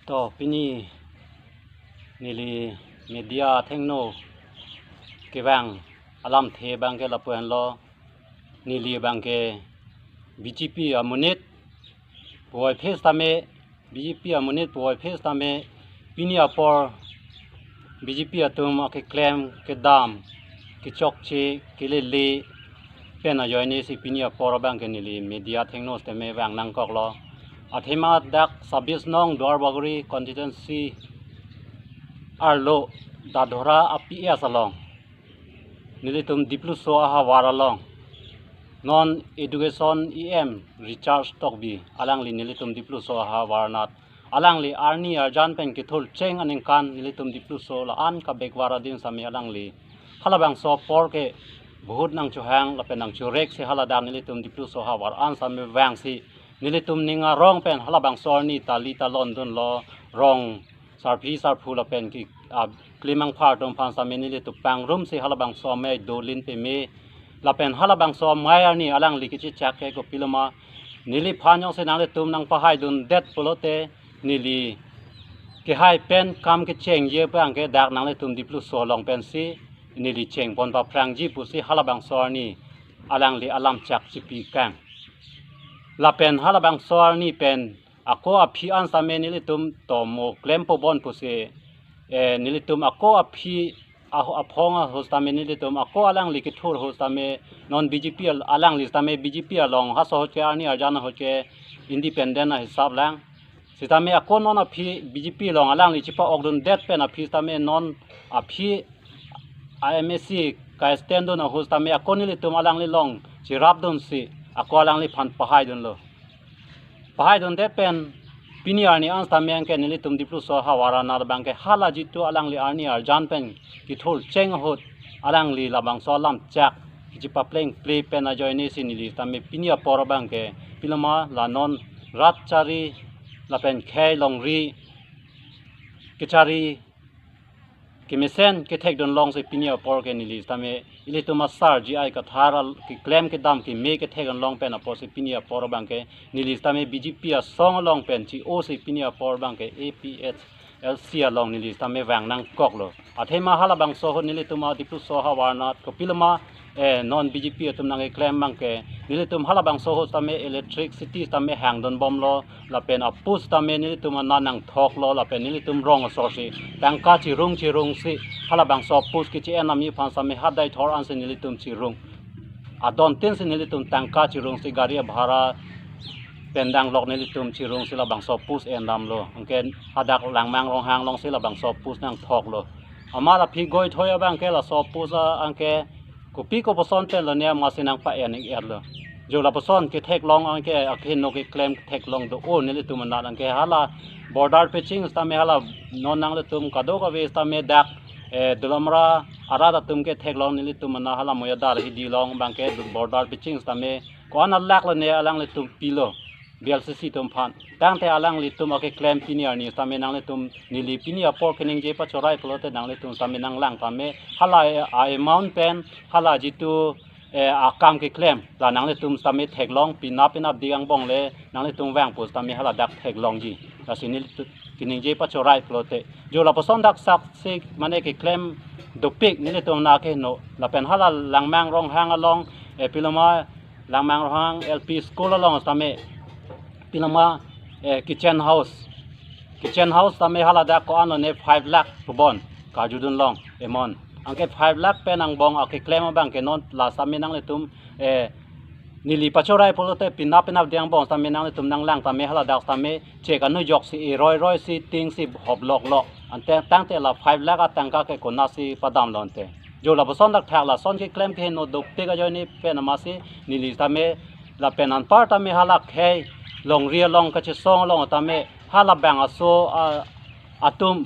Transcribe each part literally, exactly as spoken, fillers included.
To pini neli media athengno kevang alamthe abangke lapu-anlo, neli abangke B J P amonit puvoiphit tame, B J P amonit puvoiphit tame pini apor B J P atum akeklem kedam, kechokche, kelele pen ajoine si pini apor abangke neli media athengno tame vang nangkoklo. Athema dak sabis nong Duarbagori constituency arlo Dadhora a P S along, nelitum Dipluso ahavar along non education E M Richard Tokbi alangli nelitum Dipluso ahavar anat alangli arni arjan pen kethur cheng aningkan nelitum Dipluso la-an kabekvar adin sitame alangli halabangso apor ke bahut nangchohang lapen nangchorek si haladak nelitum Dipluso ahavar an sitame vangsi nelitum ning arong pen halabangso arni tali talon dunlo, rong sarpi sarpo lapen ke, ah, klimangphar atum aphan sitame nelitum pangrumsi halabangso amei dolin peme lapen halabangso amei arni alangli kechechak ke kopiloma neliphan jongsi nanglitum nangpahaidundet pulote neli kehai pen kam kechengji abangke dak nanglitum Dipluso along pensi neli chengpon paphrangji pusi halabangso arni alangli alamchak chipikang. Lapen halabangso arni pen ako aphi an sitame nelitum tomo klempo bon pusi, eh, nelitum ako aphi aho-, aphong ahut sitame nelitum ako alangli kethur ahut sitame non B J P al-, alangli sitame B J P along halaso ahut ke arni arjan ahut ke independent ahisap lang. Sitame ako non aphi B J P along alangli chipa-okdundet pen aphi sitame non aphi a M A C ka-stand dun ahut sitame ako nelitum alangli along chirapdunsi ako alangliphan pahaidunlo. Pahaidundet pen pini arni an sitame anke nelitum Dipluso ahavar anat abangke hala jitu alangli arni arjan pen kethur cheng ahut alangli labangso alamchak kechipaplengple pen ajoine si neli sitame pini apor abangke piloma la non rat chari lapen khei longri kechari kemesen kethekdun longsi pini apor ke neli sitame ilitum asar G I Kathar al-, keklem kedam keme kethekdun long pen apotsi pini apor abangke neli sitame B J P asong along pen chi-osi pini apor abangke A P H L C along neli sitame vang nangkoklo. Athema halabangso ahut nelitum a Dipluso ahavar anat kopiloma, eh, non B J P atum nangkeklem abangke nelitum halabangso ahut sitame electricity sitame hangdunbomlo lapen a-post sitame nelitum anat nangthoklo lapen nelitum rong asor si tangka chirung chirungsi halabangso a-post kechi-en nami aphan sitame hadai thor ansi nelitum chirung. Adontin si nelitum tangka chirungsi gari abhara pen danglok nelitum chirungsi labangso a-post endamlo. Anke hadak Langmang Ronghang alongsi labangso a-post nangthoklo. Amat aphi goithoi abangke laso a-post a anke kopi kopuson pen lone amatsi nangpa-en ik-etlo. Jo lapuson ketheklong anke akeheno keklem theklong do-o nelitum anat anke hala border pitching sitame hala non nanglitum kadokave sitame dak, eh, Dolamara arat atum ketheklong nelitum anat hala Moyadar hidi along abangke border pitching sitame ko-an alak lone alanglitum pilo B L C C atum aphan. Tangte alanglitum akeklem pini arni sitame nanglitum neli pini apor keningje pachorai pulote nanglitum sitame nanglang tame hala, eh, a-amount pen hala jitu, eh, akam keklem la nanglitum sitame theklong, penap penapdik angbong le nanglitum vangpo sitame haladak theklongji. Lasi nelitum keningje pachorai pulote jo lapuson dak saksi mane keklem dopik nelitum anat akeheno lapen hala Langmang Ronghang along, eh, piloma Langmang Ronghang L P school along sitame piloma, eh, kitchen house. Kitchen house sitame haladak ko-an lone five lakh pubon karjudun long amount. Anke five lakh pen angbong akeklem abangke non la sitame nanglitum, eh, neli pachorai pulote penap penapdik angbong sitame nanglitum nanglang tame haladak sitame chek anu joksi iroi roisi tingsi hop loklok. Ante tangte la five lakh atangka ke konatsi padamlo ante. Jo lapuson dak thak lason keklem keheno dopik ajoine pen amatsi neli sitame lapen anpar tame hala khei longri along kachesong along tame hala bang aso, ah, atum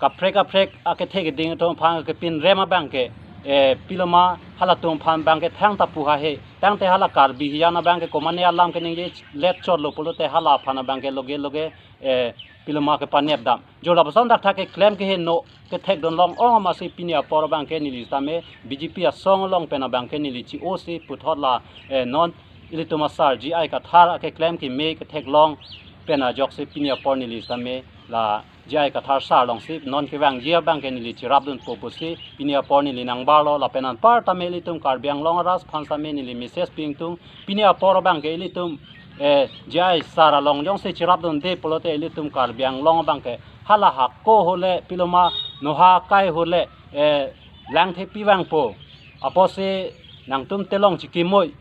kaprek kaprek akethe keding atum aphan kepin rem abangke, eh, piloma halatum aphan abangke thangta pu hahe. Tangte hala Karbi hijan abangke komane alam keningje let chotlo pulote hala aphan abangke loge loge, eh, piloma kepanep dam. Jo lapuson dak thak keklem keheno kethekdun long-ong amatsi pini apor abangke neli sitame B J P asong along pen abangke neli chi-osi puthot la, eh, non ilitum asar G I Kathar akeklem keme ketheklong pen ajoksi pini apor neli sitame la J I Kathar sir alongsi non kevangji abangke neli cherapdunpo pusi pini apor neli nangbarlo. Lapen anparta me ilitum Karbi Anglong arat aphan sitame neli message pi ingtung, pini apor abangke ilitum eh, J I sir along jongsi cherapdunde pulote ilitum Karbi Anglong abangke hala hako ahut le piloma noha akai ahut le eh, langthepi vangpo. Apotsi nangtum telong chikimoi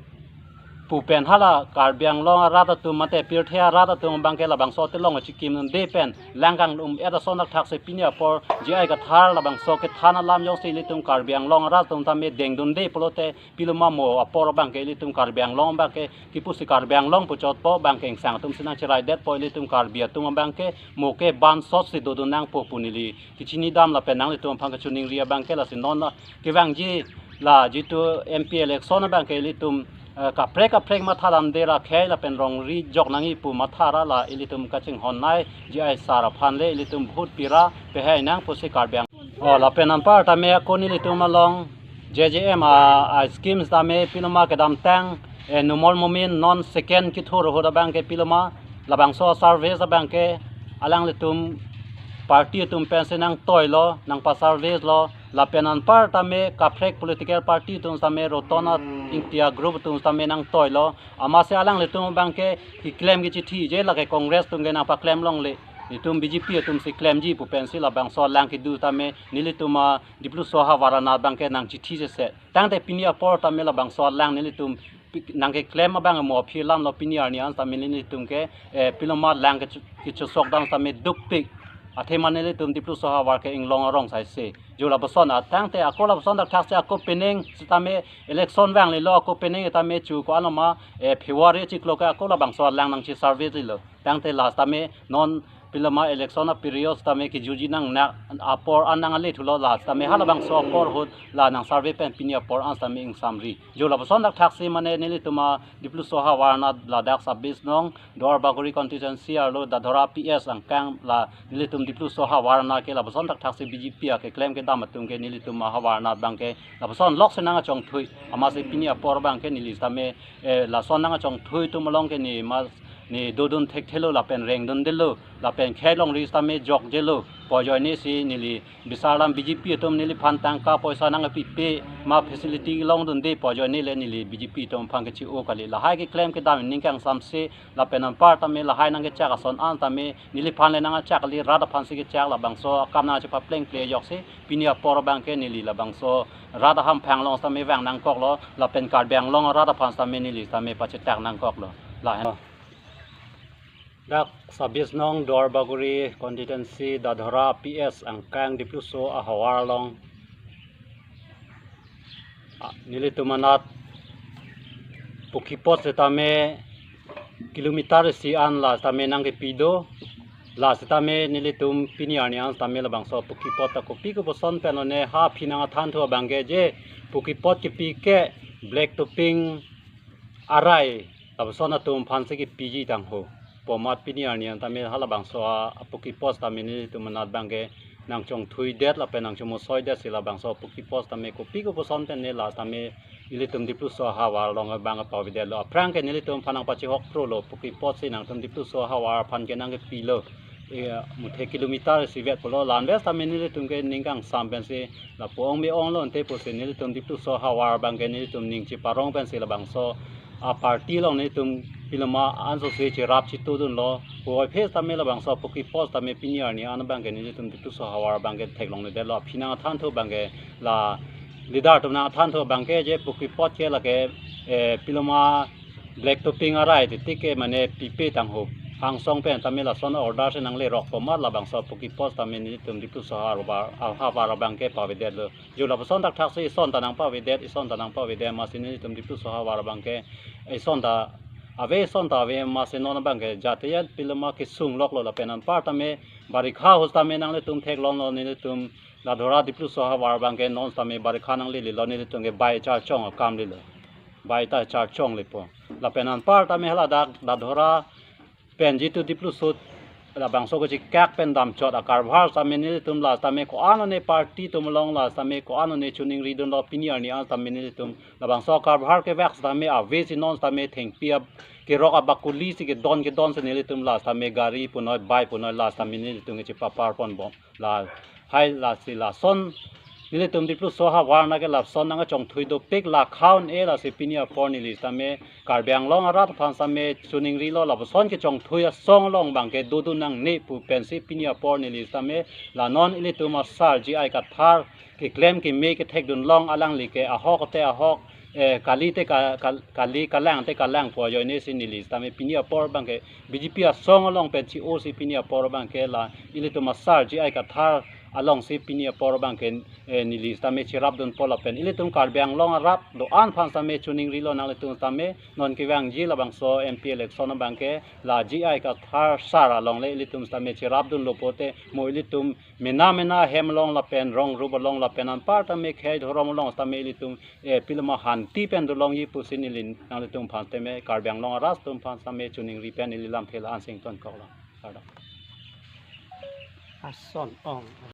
pu pen hala Karbi Anglong arat atum mate pirthe arat atum abangke labangso telong chikimdunde pen lang kangdum-et ason thakthaksi pini apor J I Kathar labangso kethan alam jongsi ilitum Karbi Anglong arat atum tame dengdunde pulote piloma mo apor abangke ilitum Karbi Anglong abangke kipusi Karbi Anglong puchotpo, abangke ingsang atumsi nangcheraidetpo, ilitum Karbi atum abangke mo ke bansotsi dodun nangpo pu neli kachinidam lapen nanglitum aphan kachiningri abangke lasi non kevangji la jitu M P election abangke ilitum eh, kaprek kaprek mathadamde ra khei lapen rongri jok nangji pu mathara la ilitum kachinghon nai J I sir aphan le ilitum vote pira pehai nang pusi Karbi Ang-, oh, lapen anparta me ako nelitum along J J M a, a schemes tame piloma kedamtang eh, Numal Momin non second kethur ahut abangke piloma labangso service abangke alanglitum party atum pensi nangtoilo, nangpa service lo, lapen anparta me kaprek political party atum tame Ratan Ingti a group atum tame nangtoilo. Amatsi alanglitum abangke keklem kechithije lake Congress atum ke nangpaklem longle, itum B J P atumsi klemji pu pensi labangso alang kedo tame nelitum a Dipluso ahavar anat abangke nangchithi sese. Tangte pini apor tame labangso alang nelitum pi-, nangkeklem abang mo aphi alamlo, pini arni an tame nelitum ke eh, piloma lang kecho-, kechosok dam tame dukpik. Athema nelitum Dipluso ahavar ke inglong arong saise. Jo lapuson a tangte ako lapuson thakthaksi ako pening sitame election vanglelo, ako pening tame chu ko-an ma eh, February chiklo ke ako labangso alang nangchi service lilo. Tangte la sitame non piloma election a period tame kijutji nang na apor an nang ale thulo, la sitame halabangso apor ahut la nang service pen pini apor an tame ingsamri. Jo lapuson thakthaksi mane nelitum a Dipluso ahavar anat ladak sabis nong Duar Bagori constituency arlo Dadhora P S angkang la nelitum Dipluso ahavar anat ke lapuson thakthaksi B J P akeklem kedam atum ke nelitum ahavar anat abangke lapuson loksi nangkachongthui. Amatsi pini apor abangke neli sitame eh, lason nangkachongthui atum along ke ne ma ne dodun thekthelo lapen rengdundelo lapen khei longri sitame jokjelo pu ajoinesi neli bisar alam B J P atum neliphan tangka poisa nangpipe ma facility longdunde pu ajoine le neli B J P atum aphan kechi-o kali. Lahai keklem kedam ning kangsamse lapen anparta me lahai nangkechak ason an tame neliphan le nangkechak kali, rat aphansi kechak, labangso akam nangchepaplengple ajoksi pini apor abangke neli labangso rat ahamphang along sitame vang nangkoklo lapen Karbi Anglong arat aphan sitame neli sitame pachetak nangkoklo. Lahen. Dak sabis nong Duar Bagori constituency Dadhora P S angkang Dipluso ahavar along. Ah, nelitum anat pukipot sitame kilometer isi an la sitame nangkepi do. La sitame nelitum pini arni an sitame labangso pukipot ta kopi kopuson pen lone ha aphi nangthan thu abangke je pukipot kepi ke black topping arai lapuson atum aphansi kepiji tangho. Pu amat pini arni an tame halabangso a, apukipot tame nelitum anat abangke nangchongthuidet lapen nangchomosoi detsi labangso apukipot tame kopi kopuson pen ne la tame ilitum Dipluso ahavar along abang pavedetlo. Aphrang ke nelitum aphan nangpachihok prolo, pukipotsi nangtum Dipluso ahavar aphan ke nangkepilo. Eh, muthe kilometer isivet pulo, la-an ves tame nelitum ke ning kangsam pensi lapu-ong me-onglo ante pusi nelitum Dipluso ahavar abangke nelitum ning cheparong pensi labangso a party along nelitum piloma anso se cherap chitudunlo. Puvoiphit tame labangso pukipot tame pini arni an abangke nelitum Dipluso ahavar abangke theklongledetlo. Aphi nangthan thu abangke la leader atum nangthan thu abangke je pukipot ke lake eh, piloma black topping arai titik ke mane pipe tangho. Angsong pen tame lason order si nanglerok pu amat labangso pukipot tame nelitum Dipluso ahavar, ahavar abangke pavedetlo. Jo lapuson thakthaksi ison ta nangpavedet, ison ta nangpavedet, amatsi nelitum Dipluso ahavar abangke ison ta ave, ison ta ave, amatsi non abangke jatiyan piloma kesung loklo lapen anpar tame barikha ahut tame nanglitum theklonglo, nelitum Dadhora Dipluso ahavar abangke non tame barikha nanglelelo, nelitum ke bai charchong akam lelo. Bai ta charchong lepo. Lapen anpar tame haladak Dadhora pen jitu Dipluso labangso kachekak pen damchot akarbhar sitame nelitum la sitame ko-an one party atum along la sitame ko-an one choningri dunlo pini arni an sitame nelitum labangso akarbhar kevak sitame ave si non sitame thengpi ab-, kerok abakuli si kedon kedon si nelitum la sitame gari punoi bike punoi la sitame nelitum kachepapar ponbom. Lahai lasi lason nelitum Dipluso ahavar nake lason nangkachongthui dopik la khaun e lasi pini apor neli sitame Karbi Anglong arat aphan sitame choningrilo lapuson kechongthui asong along abangke dodun nangne pu pensi pini apor neli sitame la non ilitum asar G I Kathar keklem keme kethekdun along alangli ke ahok te ahok, eh, kali te ka, kal-, kali kalang te kalang pu ajoine si neli sitame pini apor abangke B J P asong along pen chi-o si pini apor abangke la ilitum asar G I Kathar along si pini apor abangke, eh, neli sitame cherapdunpo lapen ilitum Karbi Anglong arat do-an aphan sitame choningrilo nanglitum sitame non kevangji labangso M P election abangke la G I Kathar sar along le ilitum sitame cherapdunlo pote mo ilitum mena mena hem along lapen rong rup along lapen anpar tame khei dhorom along sitame ilitum, eh, piloma hanti pen dolongji pusi neli nanglitum aphan sitame Karbi Anglong arat atum aphan sitame choningri pen neli lamthe la-an si ingtonkoklo. Kardom. Ason ong.